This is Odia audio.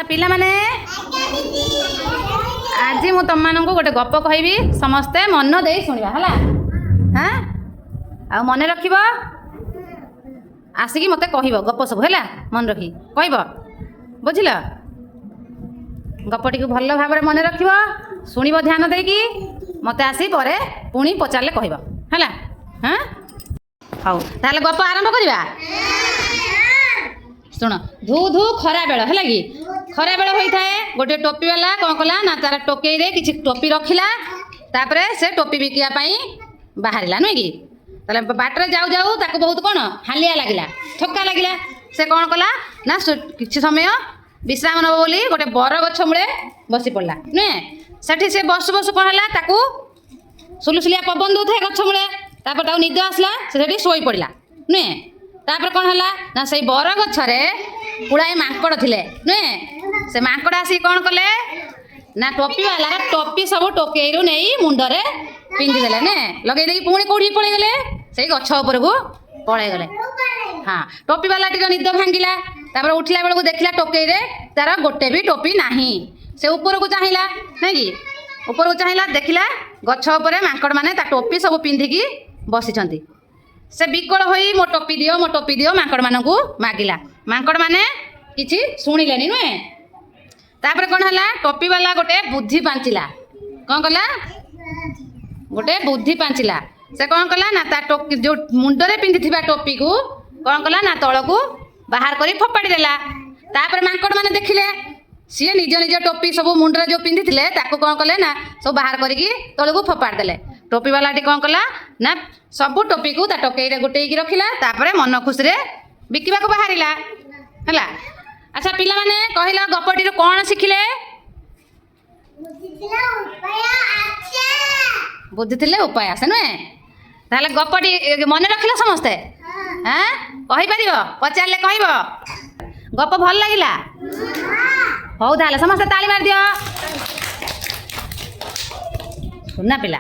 ପିଲାମାନେ, ଆଜି ମୁଁ ତମମାନଙ୍କୁ ଗୋଟେ ଗପ କହିବି। ସମସ୍ତେ ମନ ଦେଇ ଶୁଣିବା, ହେଲା? ହଁ, ଆଉ ମନେ ରଖିବ, ଆସିକି ମୋତେ କହିବ ଗପ ସବୁ, ହେଲା? ମନେ ରଖି କହିବ, ବୁଝିଲ? ଗପଟିକୁ ଭଲ ଭାବରେ ମନେ ରଖିବ, ଶୁଣିବ ଧ୍ୟାନ ଦେଇକି, ମୋତେ ଆସି ପରେ ପୁଣି ପଚାରିଲେ କହିବ, ହେଲା? ହଁ, ହଉ, ତାହେଲେ ଗପ ଆରମ୍ଭ କରିବା। ଶୁଣ, ଧୁ ଧୁ ଖରା ବେଳ, ହେଲା କି? ଖରା ବେଳ ହୋଇଥାଏ। ଗୋଟେ ଟୋପିବାଲା କ'ଣ କଲା ନା, ତାର ଟୋକେଇରେ କିଛି ଟୋପି ରଖିଲା। ତାପରେ ସେ ଟୋପି ବିକିବା ପାଇଁ ବାହାରିଲା, ନୁହେଁ କି? ତାହେଲେ ବାଟରେ ଯାଉ ଯାଉ ତାକୁ ବହୁତ କ'ଣ ହାଲିଆ ଲାଗିଲା, ଥକା ଲାଗିଲା। ସେ କ'ଣ କଲା ନା, କିଛି ସମୟ ବିଶ୍ରାମ ନେବ ବୋଲି ଗୋଟେ ବରଗଛ ମୂଳେ ବସି ପଡ଼ିଲା, ନୁହେଁ? ସେଠି ସେ ବସୁ ବସୁ କ'ଣ ହେଲା? ତାକୁ ସୁଲୁସୁଲିଆ ପବନ ଦେଉଥାଏ ଗଛ ମୂଳେ। ତାପରେ ତାକୁ ନିଦ ଆସିଲା, ସେ ସେଠି ଶୋଇ ପଡ଼ିଲା, ନୁହେଁ? ତାପରେ କ'ଣ ହେଲା ନା, ସେଇ ବରଗଛରେ ପୁଳାଏ ମାଙ୍କଡ଼ ଥିଲେ, ନୁହେଁ? ସେ ମାଙ୍କଡ଼ ଆସିକି କ'ଣ କଲେ ନା, ଟୋପିବାଲାର ଟୋପି ସବୁ ଟୋକେଇରୁ ନେଇ ମୁଣ୍ଡରେ ପିନ୍ଧିଦେଲେ, ନୁହେଁ? ଲଗେଇ ଦେଇକି ପୁଣି କୋଉଠିକି ପଳେଇଗଲେ? ସେଇ ଗଛ ଉପରକୁ ପଳେଇଗଲେ। ହଁ, ଟୋପିବାଲାଟିର ନିଦ ଭାଙ୍ଗିଲା। ତାପରେ ଉଠିଲା ବେଳକୁ ଦେଖିଲା ଟୋକେଇରେ ତାର ଗୋଟେ ବି ଟୋପି ନାହିଁ। ସେ ଉପରକୁ ଚାହିଁଲା, ନାଇଁ କି? ଉପରକୁ ଚାହିଁଲା, ଦେଖିଲା ଗଛ ଉପରେ ମାଙ୍କଡ଼ମାନେ ତା ଟୋପି ସବୁ ପିନ୍ଧିକି ବସିଛନ୍ତି। ସେ ବିକଳ ହୋଇ "ମୋ ଟୋପି ଦିଅ, ମୋ ଟୋପି ଦିଅ" ମାଙ୍କଡ଼ମାନଙ୍କୁ ମାଗିଲା। ମାଙ୍କଡ଼ମାନେ କିଛି ଶୁଣିଲେନି, ନୁହେଁ? ତାପରେ କ'ଣ ହେଲା? ଟୋପିବାଲା ଗୋଟେ ବୁଦ୍ଧି ପାଞ୍ଚିଲା। କ'ଣ କଲା? ଗୋଟେ ବୁଦ୍ଧି ପାଞ୍ଚିଲା। ସେ କ'ଣ କଲା ନା, ତା ଟୋପି, ଯୋଉ ମୁଣ୍ଡରେ ପିନ୍ଧିଥିବା ଟୋପିକୁ କ'ଣ କଲା ନା, ତଳକୁ ବାହାର କରି ଫୋପାଡ଼ି ଦେଲା। ତାପରେ ମାଙ୍କଡ଼ମାନେ ଦେଖିଲେ, ସିଏ ନିଜ ନିଜ ଟୋପି ସବୁ ମୁଣ୍ଡରେ ଯୋଉ ପିନ୍ଧିଥିଲେ, ତାକୁ କ'ଣ କଲେ ନା, ସବୁ ବାହାର କରିକି ତଳକୁ ଫୋପାଡ଼ି ଦେଲେ। ଟୋପିବାଲାଟି କ'ଣ କଲା ନା, ସବୁ ଟୋପିକୁ ତା ଟୋକେଇରେ ଗୋଟେଇକି ରଖିଲା। ତାପରେ ମନ ଖୁସିରେ ବିକିବାକୁ ବାହାରିଲା, ହେଲା? ଆଚ୍ଛା ପିଲାମାନେ, କହିଲ ଗପଟିରୁ କ'ଣ ଶିଖିଲେ? ବୁଦ୍ଧି ଥିଲେ ଉପାୟ ଆସେ, ନୁହେଁ? ତାହେଲେ ଗପଟି ମନେ ରଖିଲ ସମସ୍ତେ? ଆଁ, କହିପାରିବ? ପଚାରିଲେ କହିବ? ଗପ ଭଲ ଲାଗିଲା? ହଉ, ତାହେଲେ ସମସ୍ତେ ତାଳି ମାରିଦିଅ। ସୁନା ପିଲା।